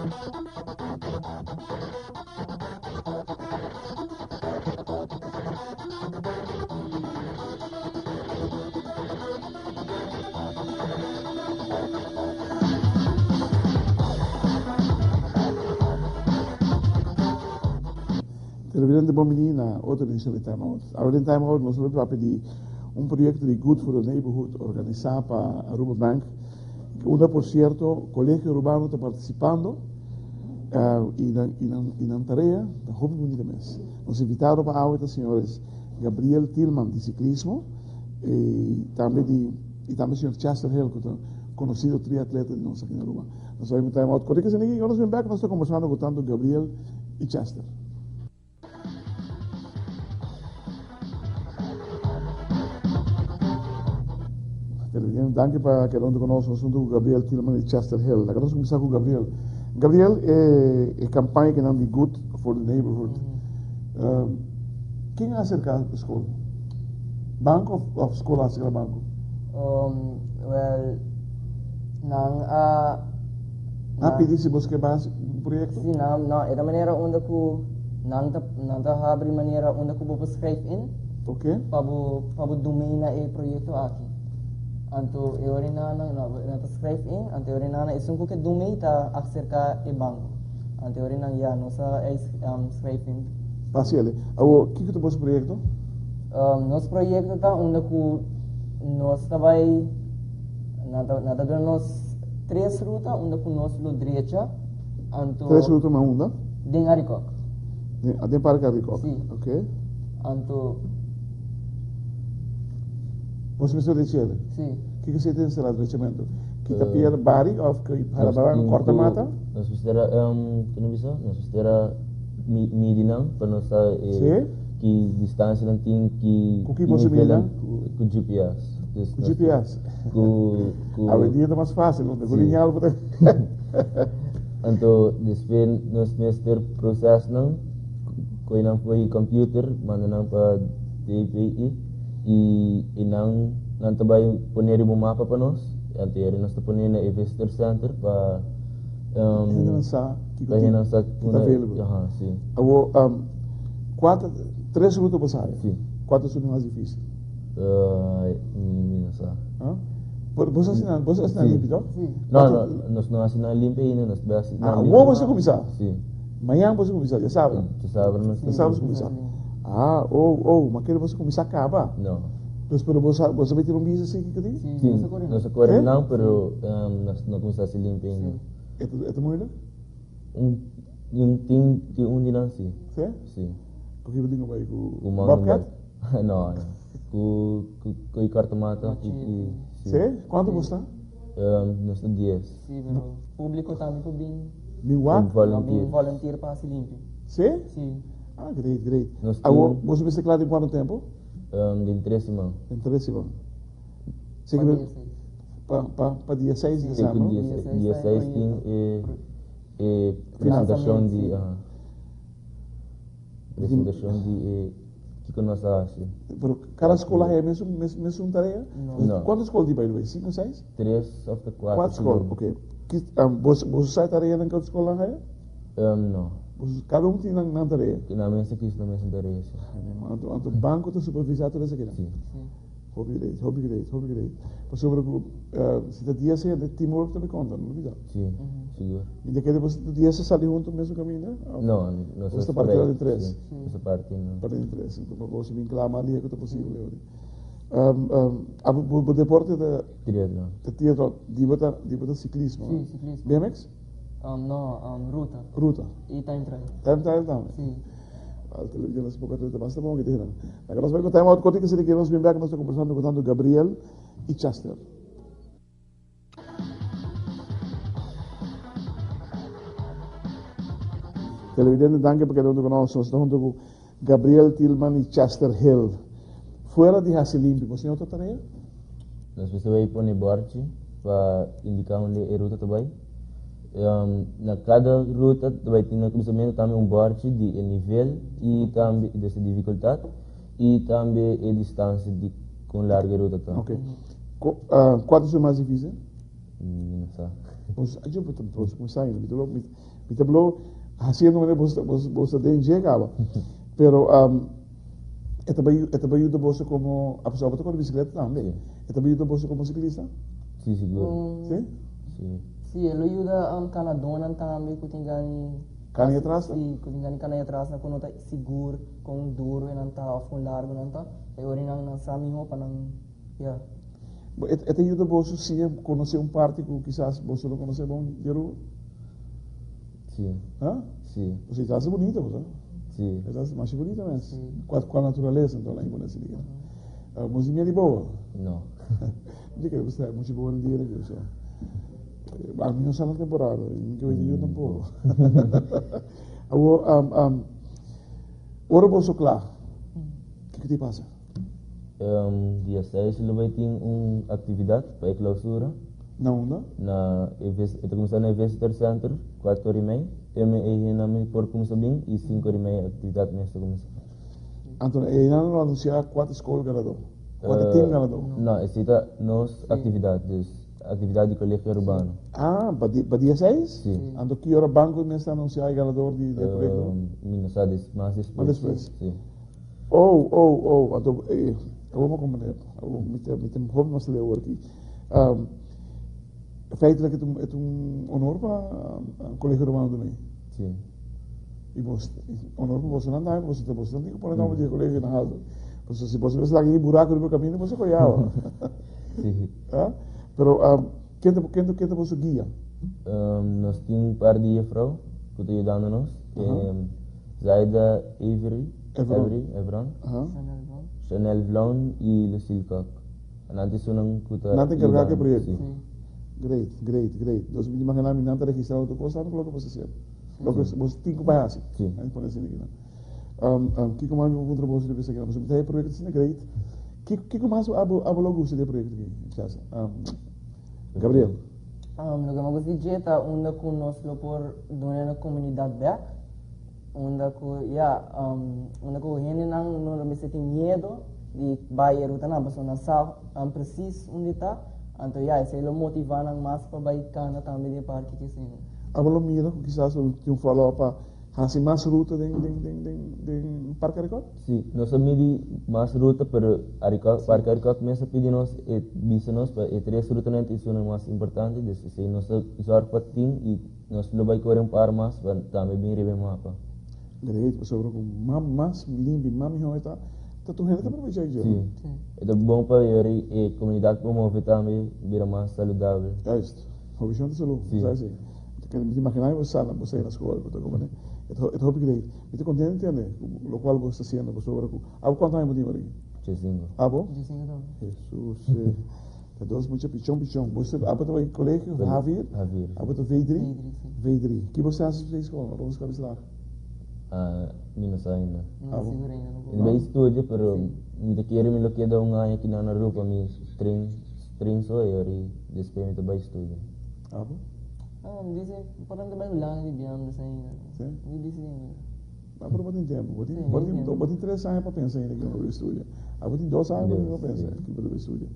Televidente bon bini na otro edicion di Time Out. Awe den Time Out nos lo papia di un proyecto di Good for the Neighborhood organisa pa Aruba Bank, unda por cierto Colegio Arubano ta participando y nan tarea ta hopi bunita mes. Nos invitado pa awe ta señores Gabriel Thielman di ciclismo y tambe di y tambe señor Chester Hill cu ta conocido triatleta di nos aki na Aruba. Nos a bay un time out cortico esaki y ora nos bin bek nos ta conversando cu tanto Gabriel y Chester. Televidente, danki pa keda huntu ku nos. Nos huntu ku Gabriel Thielman di Chester Hill. Laga nos kuminsá ku Gabriel. Gabriel, e e kampaña ku nan di Good for the Neighborhood, ken a aserká skol? Banko òf skol a aserká banko? Wèl, nan a. Nan a pidi si bos ke bas un proyekto? Si, nan, no, e ta manera unda ku nan ta, nan ta habri manera unda ku bo por skrijf in. Ok. Pa bo, pa bo dumei na e proyekto aki. Anto e ora nan, no, nan ta skrijf in, anto e ora nan esun ku ke dumei ta aserká e banko. Anto e ora nan ya, nos a skrijf in. Fásil. Awor, kiko ta boso proyekto? Nos proyekto ta unda ku nos ta bai. Nan ta, nan ta duna nos tres ruta unda ku nos lo drecha, anto. Tres ruta na unda? Den Arikok. Den, den Parke Arikok? Si. Ok. Anto. Bo mester drech'el? Si. Kiko si ta ensera drechamentu? Kita pier bari of para baran korta mata? Nos mester a, kino bisa? Nos mester a midi nan pa nos sa e. Si. Ki distancia nan tin, ki. Ku ki bo midi nan? Ku GPS. Ku GPS. Awendia ta mas fácil, no? Ku lineal bo ta. Anto despues nos mester proces nan, koe nan for di computer, manda nan pa DPI i i nan nan ta bai pone riba un mapa pa nos, anto yeri nos ta pone na e visitor center pa Hende nan sa kiko pa hende nan sa ta available. Aha, si. Awor, kua ta tres ruta bo sa? Si. Kua ta esun mas dificil? Mi no sa. Bo sa hasi nan, bo sa hasi nan limpi to? Si. No, no, nos no hasi nan limpi ainda, nos ta hasi nan limpi. Awor bo sa kuminsá? Si. Mañan bo sa kuminsá, djasabra? Djasabra nos sa. Djasabra bo sa kuminsá. Ah, oh, oh, ma kere bo sa kuminsá kaba? No. Dus pero bo sa, bo sa bai tira un bista si kiko tin? Si, nos a kore nan. Nos a kore nan, pero nos no kuminsá hasi limpi ainda. E ta, e ta moeilijk? Un, un tin, tin un di nan si. Si? Si. Ku kiko tin ku bai ku bobcat? No, no. Ku ku e karta mata ku ki si. Si? Kuantu bo sta? Nos ta dies. Si, pero publico tambe por bin. Bin wak? Bin volunteer. Volunteer pa hasi limpi. Si? Si. Ah, great, great. Awor, boso mester kla den kuantu tempu? Den tres siman. Den tres siman. Pa dia seis. Pa, pa, pa dia seis di december? Dia seis tin e e presentacion di, aha. Presentacion di e kiko nos a hasi. Pero kada skol a haya mesun mesun tarea? No. Kuantu skol tin by the way? Sinku, seis? Tres of ta kuater. Kuater skol, ok. Bo boso sa e tareanan ku skolnan haya? No. Boso kada un tin nan tarea? Nan mes ta kis nan mesun tarea, si. Anto anto banko ta supervisá tur esakinan? Si. Hopi great, hopi great, hopi great. Pasobra ku si ta dia asina e teamwork ta konta, no lubida. Si, sigur. Mi ta kere boso ta dia sa sali huntu mesun kaminda? No, nos ta parti den tres. Si, nos ta parti den. Parti den tres. Enton pa boso bin kla mas lihe ku ta posibel. Abo bo deporte ta? Triatlon. Ta triatlon. Di bo ta, di bo ta siklismo? Si, siklismo. BMX? No, ruta. Ruta. I time trial. Time trial tambe? Si. Al television nos poco atleta basta bon ki nan. Laga nos bai ku time out koti ki seri ki nos bin bek nos ta kombersando ku tantu Gabriel i Chester. Televidente danki pa keda huntu ku nos. Nos ta huntu ku Gabriel Thielman i Chester Hill. Fuera di hasi limpi, bo tin otro tarea? Nos mester bai pone bòrchi pa indiká unda e ruta ta bai. Na kada ruta ta bai tin na kuminsamentu tambe un bòrchi di e nivel i tambe di e difikultat i tambe e distansia di kon largu e ruta ta. Ok. Kua ta su mas difísil? Mi no sa. Bo sa, yo bo ta kuminsá ainda. Mi ta. Mi ta blo haciendo manera boso boso boso ta den dje caba. Pero um, e ta bay e ta bay yuda boso como a pesar bo ta core bicicleta tambe. Sí. E ta bay yuda boso como ciclista? Sí, sigur. Um, Sí? Sí. Sí, e lo yuda um, canadónan tambe ku tin gani Cana atras? Sí, ku tin gani cana atras ku no ta sigur kon duro nan ta of kon largo nan ta. E ora nan nan sa mihó pa nan ya. Bo e e ta yuda boso siña conoce un parti ku kisas boso no conoce bon di Aruba? Sí. Ha? Sí. Pasobra e ta hasi bunita bo sa. Sí. E ta hasi masha bunita mes. Sí. Kua kua naturalesa anto nan pone asina. Bo si mia di boa? No. Mi ta kere bo sa mucha boa den dia aki so. Ami no sa na temporada, mi ke wete yu tampoco. Awor ora boso kla, kiko ta pasa? Dia seis lo bai tin un actividad pa e clausura. Na unda? Na e e ta cuminsa na e visitor center cuatro ora y mei. Te me e hende mi por cuminsa bin y cinco ora y mei e actividad mes ta cuminsa. Anto e nan lo anuncia cua ta school ganador, cua ta team ganador? No, esey ta nos actividad, dus actividad di Colegio Arubano. Ah, pa pa dia seis? Si. Anto ki ora banco mes ta anuncia e ganador di e proyecto? Mi no sa, mas despues. Mas despues? Si. Oh, oh, oh, anto eh, awor mi a comprende, awor mi ta, mi ta hopi mas leu awor aki. Feitelijk e ta un, e ta un honor pa Colegio Romano Dumé. Si. I bos, honor pa boso nan tambe, boso ta, boso nan tin ku pone nomber di e colegio na haltu. Pasobra si boso mester laga e buraku riba kaminda, boso kohe awa. Si. Ah, pero ken ta, ken ta, ken ta boso guia? Nos tin un par di jefrouw ku ta yudando nos. Zaida Avery, Evron. Avery, Evron. Aha. Chanel Vloon. Chanel Vloon i Lucille Kok. Nan ta esunnan ku ta Nan ta enkargá ku e yudando, proyekto. si. Si. Great, great, great. Dus mi ta imaginá mi nan ta registrá otro kos tambe ku loke boso hasiendo. Loke boso tin ku bai hasi. Si. Nan ta pone asina aki nan. Kiko mas mi por puntra boso riba esaki nan? Pasobra mi ta haña e proyekto asina great. Kiko, kiko mas abo, abo lo gusta di e proyekto aki, Chelsea? Gabriel. Loke mi a gusta di dje ta unda ku nos lo por duna na komunidat bèk, unda ku ya, unda ku hendenan no lo mester tin miedo di bai e rutanan pasobra nan sa presis unda e ta, anto ya esei lo motivá nan mas pa bai kana tambe den e parke ki asina. Abo lo mira ku kisas lo tin un follow up pa hasi mas ruta den den den den den Parke Arikok? Si, nos a midi mas ruta pero Arikok, Parke Arikok mes a pidi nos e bisa nos pa e tres rutanan ta esunnan mas importante, dus esei nos ta zorg pa tin y nos lo bai kore un par mas pa tambe bin riba e mapa. Great, pasobra ku mas limpi, mas mihó e ta, ta tur hende ta aprovecha dje. Si, e ta bon pa yori e komunidat por move tambe bira mas saludabel. Juist, moveshon ta salú, Si. sa esei. Mi ta imaginá mi bo sa na bo sa na skol, bo ta komprende? E ta hopi great. Mi ta contento tende cu locual bo sta haciendo pasobra cu abo cuanto aña bo tin ora aki? Diesinco. Abo? Diesinco tambe. Jesus eh. Ta dos mucha pichon pichon. Bo sta abo ta bai colegio Javier? Javier. Abo ta V drie? V drie, si. V drie. Ki bo sta haci despues di school? Ora bo scaba di slaag? Ah, mi no sa ainda. No ta Abo? sigur ainda no. Mi ta bai studia pero mi ta kere mi lo keda un aña aki na Aruba pa mi train train so y ora despues mi ta bai studia. Abo? Ah, mi dici, por nan ta bai Hulanda di biandas ainda. Sí? Mi dici ainda. Ma pero bo tin tempo, bo tin, Sí, bo mi tin, tin. bo tin tres aña pa pensa ainda kico bo ta studia. Ah, bo tin dos aña pa pensa Sí. kico bo ta studia.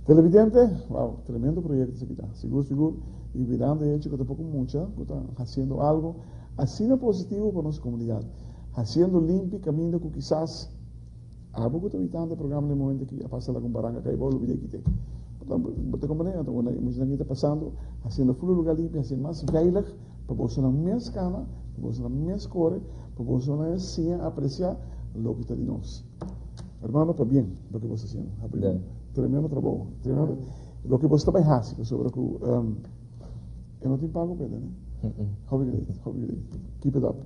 Televidente, wow, tremendo proyecto esaki ta. Sigur, sigur. Y mirando e hecho cu ta poco mucha cu ta haciendo algo asina positivo pa nos comunidad. Haciendo limpi caminda cu kisas Abo ku ta witando e programa den momento aki a pasa lagun baranka kai bou lubida kite. Bo ta komprende? Anto unda e muchanan ta pasando hasiendo flu lugar limpi, hasiendo mas veilig pa bosonan mes kana, pa bosonan mes kore, pa bosonan siña apresia loke ta di nos. Hermano, pabien loke bo sta hasiendo. Habri tremendo trabou. Tremendo loke bo sta bai hasi pasobra ku e no tin pago p'e, ne? Hopi great, hopi great. Keep it up.